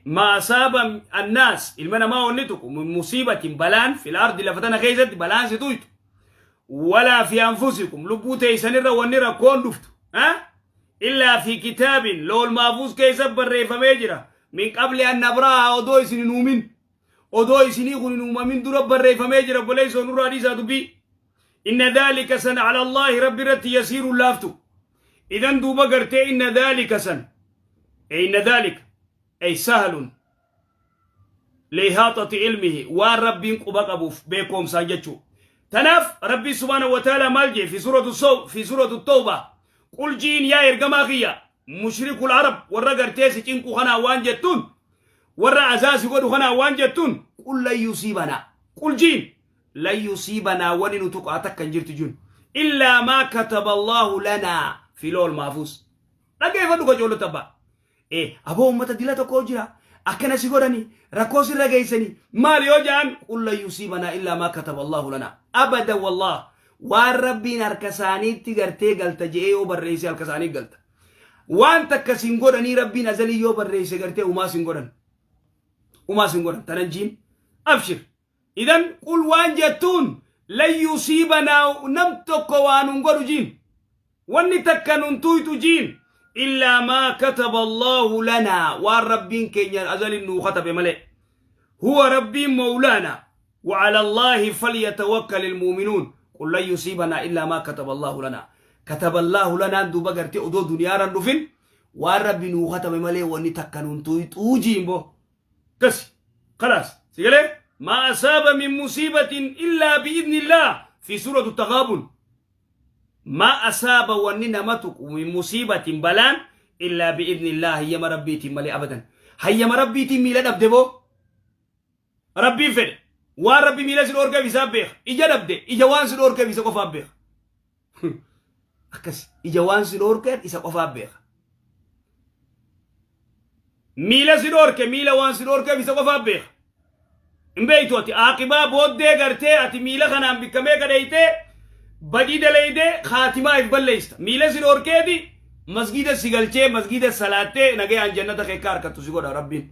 ما أصاب الناس, ilma namaa wanni tuqu, من مصيبة, balaan, في الأرض, lafa tana keessatti balaan si tuytu, ولا في أنفسكم, lubbuu teeysanirra wanni rakkoon dhuftu, إلا في كتاب, lawhul mahfuuz keessa barreeffamee jira, من قبل أن نبرأها, odoo isin hin uumin, odoo isinii kun hin uumamin dura barreeffamee jira. Obboleessoo, nurraa dhiisaa dubbii. إن ذلك san على الله, rabbi irratti, يسير, laaftu. Idan duuba gartee إن ذلك san, إن ذلك أي سهل لإحاطة علمه, waan rabbiin quba qabuuf beekoomsaan jechuu. Tanaaf rabbii سبحانه وتعالى maal jee في سورة التوبة? قل jiin, yaa ergamaa kiyya, مشركو العرب, warra gartee si cinqu kanaa waan jettuun, warra azaasi godhu kanaa waan jettuun, قل لن يصيبنا, قل jiin, لن يصيبنا, wani nu tuqaa takka hin jirtu jun, إلا ما كتب الله لنا في اللوح المحفوظ. Dhaggeeffadhu qacoolota abbaa. Aboo, ummata dila tokko jira, akkana si godhani, rakkoo sirra geessani maal yoo ja'an, قل لن يصيبنا إلا ما كتب الله لنا. أبدا والله, waan rabbiin harka isaaniitti gartee galta je'ee yoo barreesse, harka isaanii galta. Waan takka sin godhanii, rabbiin azalii yoo barreesse gartee umaa sin godhan, umaa sin godhan. Tanan jiin, abshir. Idan قل waan jettuun, لن يصيبنا, nam tokko waan hun godhu jiin, wanni takka nun tuytu jiin, إلا ما كتب الله لنا, waan rabbiin keenya azalin nuu katabe male. هو ربي مولانا وعلى الله فليتوكل المؤمنون. قل لن يصيبنا إلا ما كتب الله لنا. كتب الله لنا duuba gartee odoo duniyaarran dhufin waan rabbi nuu katabe malee wanni takka nun tuyxuu jiin bo kasi. خلاص, سيقولي ما أصاب من مصيبة إلا بإذن الله في سورة التغابن. ما أصاب, wanni nama tuqu, من مصيبة, balaan, إلا بإذن الله, hayyama rabbiitiin malee. Abadan, hayyama rabbiitiin. Miila dhabde boo, rabbiin fedhe. Waan rabbi miila si dhoorkeef isaa beeka. Ija dhabde, ija waan si dhoorkeef isa qofaaf beeka. Akkas ija waan si dhoorkeef isa qofaaf beeka. Miila si dhoorke, miila waan si dhoorkeef isa qofaaf beeka. Hin beeytu ati aaqibaa booddee gartee ati miila kanaan bikkamee kadhaytee badii daleeytee kaatimaa if balleeysta. Miila si dhoorkeeti masgida si galchee, masgida salaattee nagayaan jannata keekka harkattu si godha rabbiin.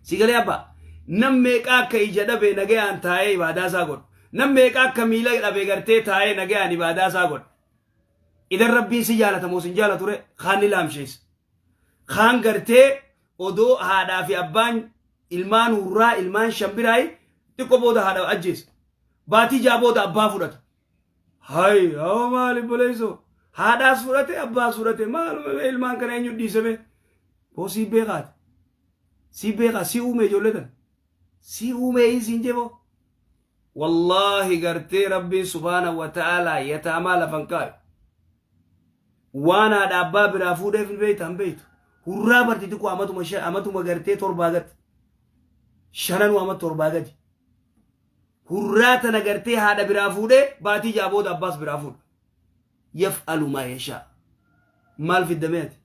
Si galee abbaa? Nam meeqa akka ija dhabe nagayaan taa'ee ibaadaa isaa godhu, nam meeqa akka miila dhabe gartee taa'ee nagayaan ibaadaa isaa godhu. Idan rabbiin si jaalata moo sin jaalatu ture? Kaan ni laamsheessa, kaan gartee odoo haadhaa fi abbaan ilmaan hurraa ilmaan shanbiraayi xiqqoo booda haadha ajjeesa, baatii 6 booda abbaa fudhata. Hay, haa, maali boleessoo, haadhaas fudhate, abbaas fudhate, maal ilmaan kana eenyu dhiisame boo? Sii beekaati, sii beekaa, si uume, ijoollee tana si uume siin jeboo. Wallaahi, gartee rabbiin سبحانه وتعالى yataamaa lafan kaayu. Waan haadha abbaa biraa fuudheef hin beeyta, hin beeytu. Hurraa barti xiqqoo amatuma amatuma gartee 7 gadi, shananuu ama 7 gadi, hurraa tana gartee haadha biraa fuudhee baatii 6 booda abbaas biraa fuudha. يفعل ما يشاء. Maal fiddamee ati?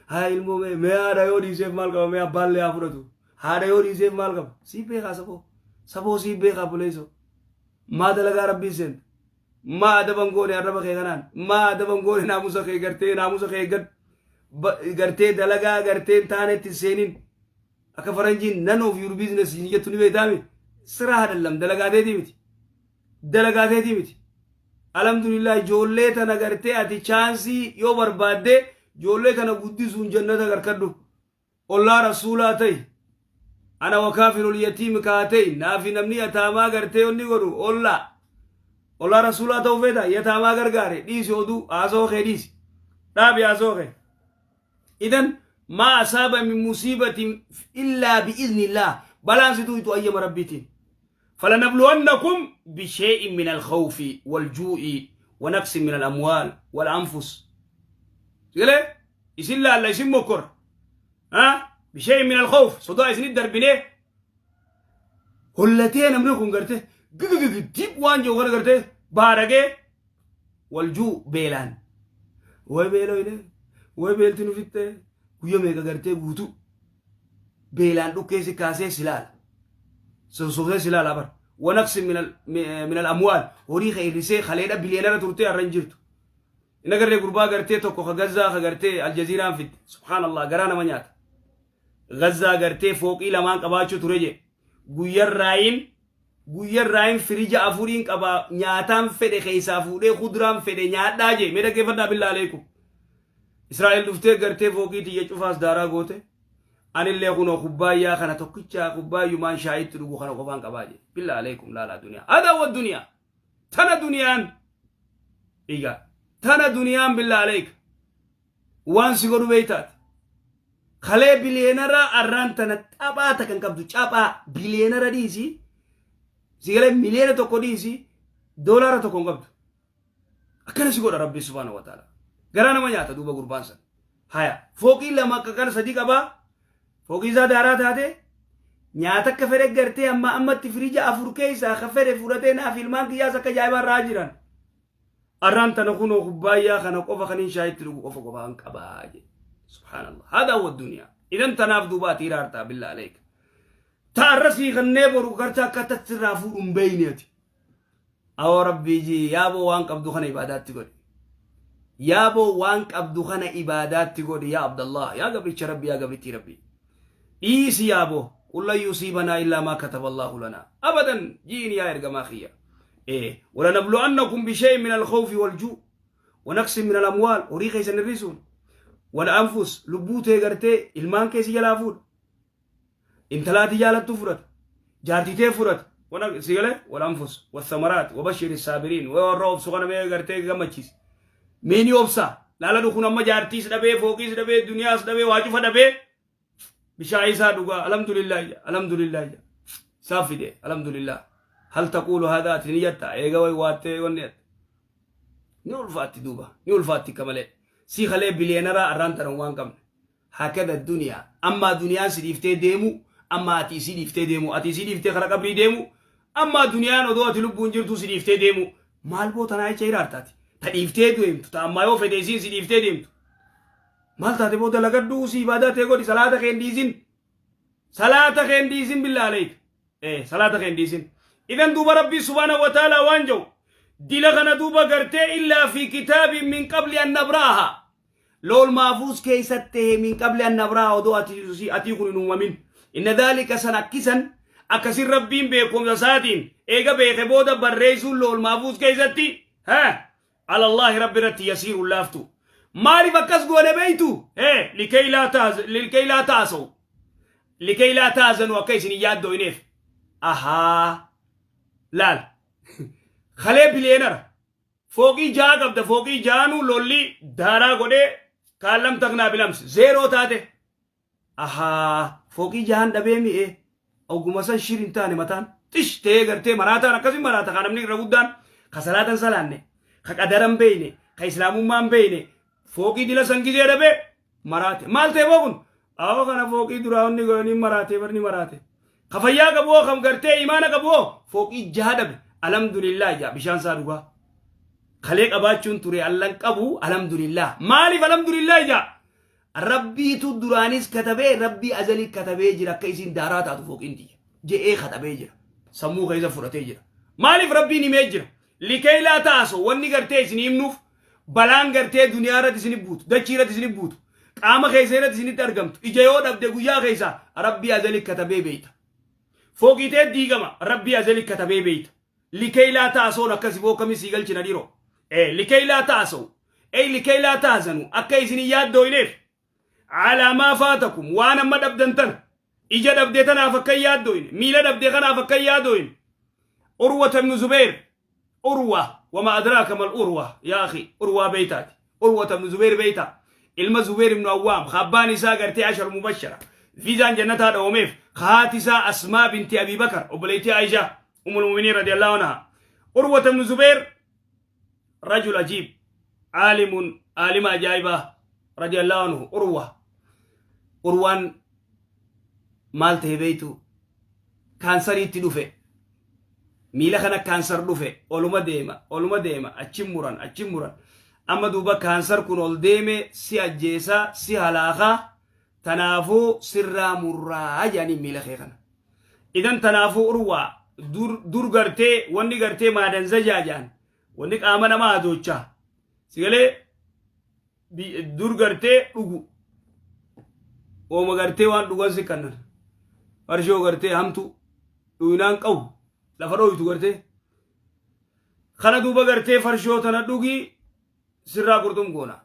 Haa ilmoo, mee mee haadha yoo dhiiseef maal qaba? Mee abbaallee haa fudhatu. Haadha yoo dhiiseef maal qaba? Sii beekaa saboo, saboo, sii beekaa buleessoo. Maa dalagaa rabbiin seenta? Maa adaban goone arraba kee kanaan? Maa adaban goone naamusa kee? Gartee naamusa kee eeggadhu. Gartee dalagaa gartee hin taanetti seenin. Akka faranjiin "none of your business" jettu ni beektaami. Siraa hadallam, dalagaa teetii miti, dalagaa teetii miti. Alhamdulillah, ijoollee tana gartee ati chance yoo barbaadde ijoollee tana guddisuun jannata garkadhu, ollaa rasuulaa ta'i. أنا وكافل اليتيم كهاتين, naafi namni yataamaa gartee onni godhu ollaa, ollaa rasuulaa ta'uu feeta. Yataamaa gargaare. Dhiisi oduu, haasoo kee dhiisi, dhaabi haasoo kee. Idan ما أصاب من مصيبة إلا بإذن الله, balaan situu itu ayyama rabbiitiin. فلنبلونكم بشيء من الخوف والجوع ونقص من الأموال والأنفس. سيقول isin laalla, isin mokkor ها بشيء من الخوف, sodaa isinit darbinee hollatee namni kun garte gigigigib waan jiru kana gartee baaragee, والجوع, beelaan. Way beeloyne, way beelti nu fitte, guyya meeqa gartee guutu beelaan dhukkee si kaasee si laala, sossobee si laala bar. ونقص من الأموال, horii ka hir'isee. Kaleedha biliyeenara turtee har'a hin jirtu. Inni agarree gurbaa gartee tokko ka Gazzaa ka gartee Aljaziiraan fidde, subhaanallah, garaa nama nyaata. Gazzaa gartee fooqii lamaan qabaachuu ture jee. Guyyarraayin guyyarraayin firija afuriin qaba, nyaataan fedhe keessaa fuudhee kuduraan fedhe nyaadhaa jee. Mee dhaggeeffadhaa, billaa aleekum. Israa'el dhuftee gartee fooqii tiyya cufaas daaraa goote. Anillee kunoo kubbaayyaa kana tokkicha kubbaayyumaan shaayitti dhugu kana qofaan qabaa jee. Billaa aleekum, laalaa duniyaa. Hadaa wa duniyaa. Tana duniyaan. Egaa tana duniyaan, billaa aleek. Waan si godhu beeytaati. Kalee biliyeenaraa arraan tana taphaata kan qabdu caphaa biliyeenara dhiisi. Si galee 1 million dhiisi, $1 hin qabdu. Akkana si godha Rabbi subhaanahu wa ta'ala. Garaa nama nyaata duuba gurbaan san. Haya, fooqii lama akka kana sadii qabaa. Fooqii isaa daaraa taate, nyaata akka fedhe gartee amma ammatti firija afur keessaa akka fedhe fudhatee naaf ilmaan kiyyaas akka ajaa'ibaa irraa jiran. Arraan tana kunoo kubbaayyaa kana qofa kan hin shaayitti dhugu qofa qofaan qabaa jedhe. Subhaanallah. Haadha huwa duniyaa. Idan tanaaf duuba ati hiraartaa, billaa aleek. Ta'arra sii kannee boru gartaa akka tasirraa fuudhu hin beeyne ati. Awoo rabbii jii, yaaboo waan qabdu kana ibaadaatti godhi. Yaaboo waan qabdu kana ibaadaatti godhi, yaa Abdallah, yaa gabricha rabbi, yaa gabrittii rabbi. Dhiisi yaaboo, qul lan yusiibanaa illaa maa kataba Allahu lanaa. Abadan jiin yaa ergamaa kiyya. Walanablu'annakum bishay'in min al-khawfi wal-juu' wa naqsin min al-amwaal, horii keessan hir'isuun, wal anfus, lubbuu tee gartee ilmaan keessi jalaa fuudha. Intalaati jaalattu fudhata. Jaartii tee fudhata. Wana si galee wal anfus wassamaraat wabashiri saabiriin, warra obsu kana mee gartee gammachiisi. Mee ni obsaa. Laala dhukun amma jaartiis dhabee, fooqiis dhabee, duniyaas dhabee, waa cufa dhabee, bishaan isaa dhugaa alhamdulillah, alhamdulillah isaaf fide, alhamdulillah. Hal taquulu haadha, ati ni jetta eega way waattee wanni ni ulfaatti duuba, ni ulfaatti akka malee. Si kalee biliyeenaraa arraan tana waan qabne. Hakada duniyaa. Ammaa duniyaan si dhiiftee deemu, ammaa ati isii dhiiftee deemu, ati isii dhiiftee kara qabrii deemu, ammaa duniyaan odoo ati lubbuun jirtu si dhiiftee deemu. Maal boo tanaa jecha hiraartaati? Ta dhiiftee deemtu, ta ammaa yoo fedhe isiin si dhiiftee deemtu. Maal taate boo? Dalagadhuu si ibaadaa ta'e godhi, salaata kee hin dhiisin. Salaata kee hin dhiisin, billaa aleek. Salaata kee hin dhiisin. Idan duuba Rabbii subhaanahu wa ta'ala waan jedhu dila kana duuba gartee illaa fi kitaabin min qabli an nabraaha. Lool maafuus keessatti ta'e, min qabli an nabraaha, odoo ati atii kun hin uumamin. Inna dhaalika san akkisan akkasin Rabbiin beekumsa isaatiin eega beeke booda barreessuun lool maafuus keessatti haa alallaahi rabbi irratti yasiiruun laaftu. Maaliif akkas goone beeytu? Likay laa ta'asaw, likay laa ta'azanu, akka isin hin yaaddooyneef. Ahaa, laal, kalee biliyeenara fooqii ja'a qabda, fooqii ja'anuu lolli daaraa godhee kaan taknaa bilamsi zeeroo taate. Ahaa, fooqii jahan dhabee mi'ee oguma san shir hin taane, mataan xish ta'ee gartee maraataan akkasin maraata. Kan namni irra guddaan ka salaatan salaanne, ka qadaran beeyne, ka islaamummaan beeyne, fooqii dila san gizee dhabee maraate. Maal ta'e boo kun? Awoo, kana fooqii duraa wanni godhanii maraate, barni maraate. Ka fayyaa qabu hoo, kam gartee imaana qabu hoo, fooqii jaha dhabe, alhamdulillah jaa, bishaan isaa dhugaa. Kalee qabaachuun ture allan qabu, alhamdulillah. Maaliif alhamdulillah jaa? Rabbiitu duraanis katabee, rabbii azalii katabee jira akka isin daaraa taatu fooqiin tiyya je'ee katabee jira. Sammuu keessa fudhatee jira. Maaliif? Rabbiin himee jira. Likay laa ta'aso, wanni gartee isin himnuuf balaan gartee duniyaa irratti isin buutu, dachii irratti isin buutu, qaama keessa irratti isinitti argamtu, ija yoo dhabde guyyaa keessa rabbii azalii katabee beeyta. Fooqiitee diigama, rabbii azalii katabee beeyta. Likay laa ta'asoon akkasi boo kamii sii galchina dhiiroo. Likay laa ta'asow. Ey, likay laa tahzanu, akka isin hin yaaddooyneef, calaa maa faatakum, waan amma dhabdan tana, ija dhabde tanaaf akka hin yaaddooyne, miila dhabde kanaaf akka hin yaaddooyne. Urwata ibnu Zubeer, Urwa, wama adraaka mal Urwa, yaa akhi, Urwaa beeytaati? Urwata ibnu Zubeer beeytaa? Ilma Zubeer ibnu Awwaam, ka abbaan isaa gartee ashar mubashara viizaan jannataa dhawoomeef, ka haati isaa Asmaa binti Abi Bakar, obboleettii Aishaa umul muminiin radiyallahu anha. Urwata ibnu Zubeer rajul ajiib, caalimun, aalima ajaa'ibaa radiyallahu anhu. Urwa, Urwaan maal ta'e beeytu? Kaansariitti dhufe, miila kana kaansar dhufe. Oluma deema, oluma deema, achi muran, achi muran. Amma duuba kaansar kun ol deeme, si ajjeesaa, si halaakaa, tanaafuu sirraa murraa jedhanii miila kee kana. Idan tanaafuu Urwaa dur gartee wanni gartee maadanzajaa jedhan, wanni qaama namaa adoochaa sigalee dur gartee dhugu. Ooma gartee waan dhugan si kannan. Farshoo gartee hamtu dhuginaan qabu lafa dhooytu gartee. Kana duuba gartee farshoo tana dhugii sirraa qurxum goona.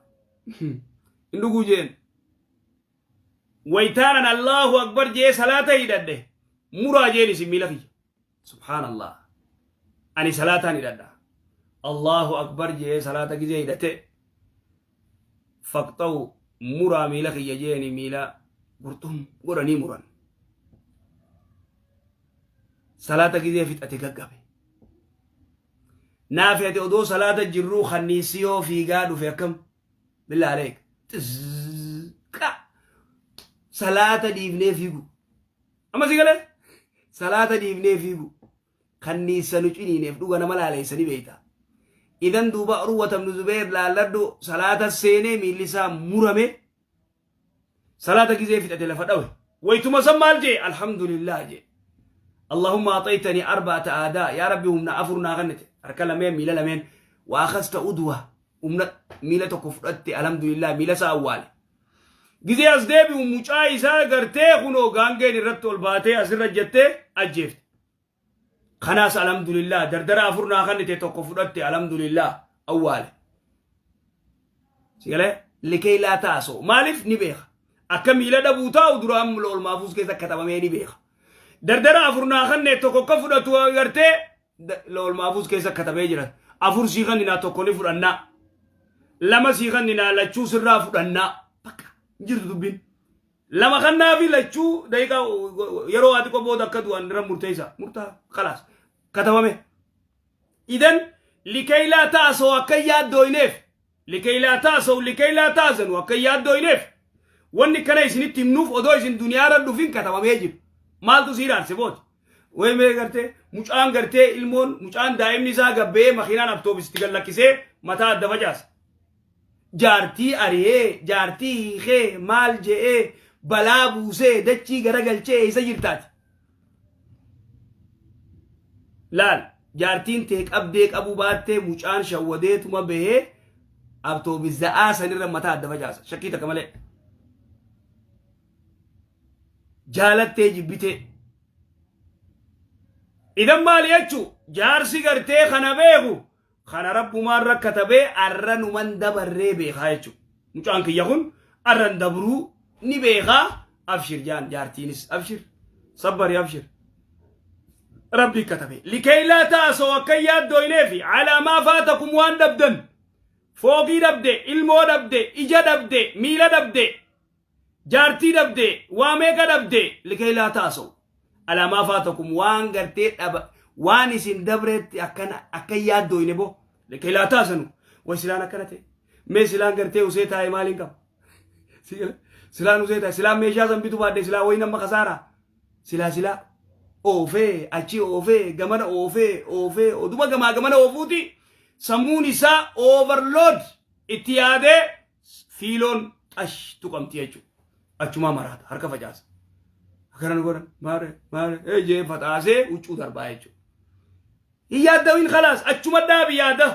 Hin dhuguu jeen. Waytaanan Allahu Akbar jee salaata hidhadhe muraa jeen isin miila kiyya. Subhaanallah. Ani salaataan hidhadha. Allahu Akbar jee salaata gizee hidhate faqxa'u muraa miila kiyya jeeni miila qurxum godhanii muran. Salaata gizee fixate gaggabe. Naafi ati odoo salaata jirruu kanniissi yoo fiigaa dhufe akkam? Billaa aleek. Xizzqa. Salaata dhiifnee fiigu. Amma si galee? Salaata dhiifnee fiigu. Kanniissa nu ciniineef dhuga nama laaleessa ni beekta. Idan duuba Urwata ibn Zubeer laalladhu salaata seenee miilli isaa murame. Salaata gizee fixate lafa dhawe. Waytuma san maal jee? Alhamdulillah jee. Allahumma axaytani arba'ata aadaa. Yaa Rabbi humna afur naa kennite. Harka lameen miila lameen. Waa akasta udwa. Humna miila tokko fudhatte alhamdulillah miila isaa awwaale. Gizee as deebi'u mucaa isaa gartee kunoo gaangeen irratti ol baatee asirra jettee ajjeefte. Kanaas alhamdulillah dardara afur naa kennite tokko fudhatte alhamdulillah awwaale. Sigalee likee laa taasoo maaliif ni beeka. Akka miila dhabuu taa'u duraan lool maafuus keessa katabamee ni beeka. Dardara afur naa kenne tokko akka fudhatu gartee lool maafuus keessa katabee jira. Afur sii kenninaa tokko ni fudhannaa. Lama sii kenninaa lachuu sirraa fudhannaa. Bakka jirtu dubbiin. Lama kannaa fi lachuu daqiiqaa yeroo waa xiqqoo booda akka du'an irra murteessa. Murtaa kalaas katabame. Idan likay laa ta'asoo akka hin yaaddooyneef likay laa ta'asoo likay laa ta'azanu akka hin yaaddooyneef wanni kana isinitti himnuuf odoo isin duniyaarra dhufin katabamee jiru. Maaltu sii raarse booti? Way mee gartee mucaan gartee ilmoon mucaan daa'imni isaa gabbee makiinaan abtoobisitti gad lakkisee mataa adda facaasa. Jaartii ari'ee, jaartii hiikee, maal je'ee, balaa buusee, dachii garagalchee eessa jirtaati? Laal, jaartiin tee qabdee qabuu baattee mucaan shawwadeetuma bahee abtoobis za'aa sanirra mataa adda facaasa. Shakkii takka malee. Jaalattee jibbitee. Idan maali jechuu jaarsi gartee kana beeku Kana rabbumaan rakkatabee arra numan dabarree beekaa jechuudha. Mucaan kiyya kun arran dabruu ni beekaa abshir jaan jaartiinis abshir sabbari abshir. Rabbi katabe. Likay laa ta'asoo akka hin yaaddooyneefi alaa maa faatakum waan dhabdan fooqii dhabde ilmoo dhabde ija dhabde miila dhabde Jaartii dhabde, waa meeqa dhabde, likay laa ta'asaw. Alaa maa faatakum waan gartee dhaba waan isin dabreetti akkana akka hin yaaddooyne boo. Likay laa ta'asanu. Way silaan akkana ta'e. Mee silaan gartee usee taa'e maaliin qaba? Silaan usee taa'e silaan meeshaa san bitu baadhe silaa wayi nama kasaaraa. Silaa silaa oofee achi oofee gamana oofee oofee oduma gamaa gamana oofuuti sammuun isaa overload itti yaadee Fiiloon xash tuqamti jechuudha. Achumaa maraata harka facaasa. Akkana nu godhan maare maare ee jee faxaasee huccuu darbaa jechuudha. Hin yaaddawin khalaas achuma dhaabi yaada.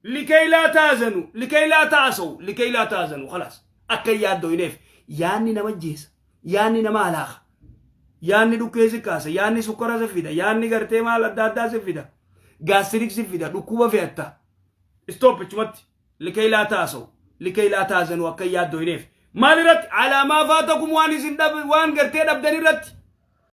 Likay laa taazanu likay laa ta'asawu likay laa taazanu khalaas akka hin yaaddoyneef yaanni nama jeesa yaanni nama halaaka yaanni dhukkee si kaasa yaanni sukkara si fida yaanni gartee maal adda addaa si fida gaastirik si fida dhukkuba fe'atta stop achumatti Likay laa ta'asaw likay laa ta'azanu akka hin yaaddoyneef maal irratti alaa maa faatakum waan isin dhab waan gartee dhabdan irratti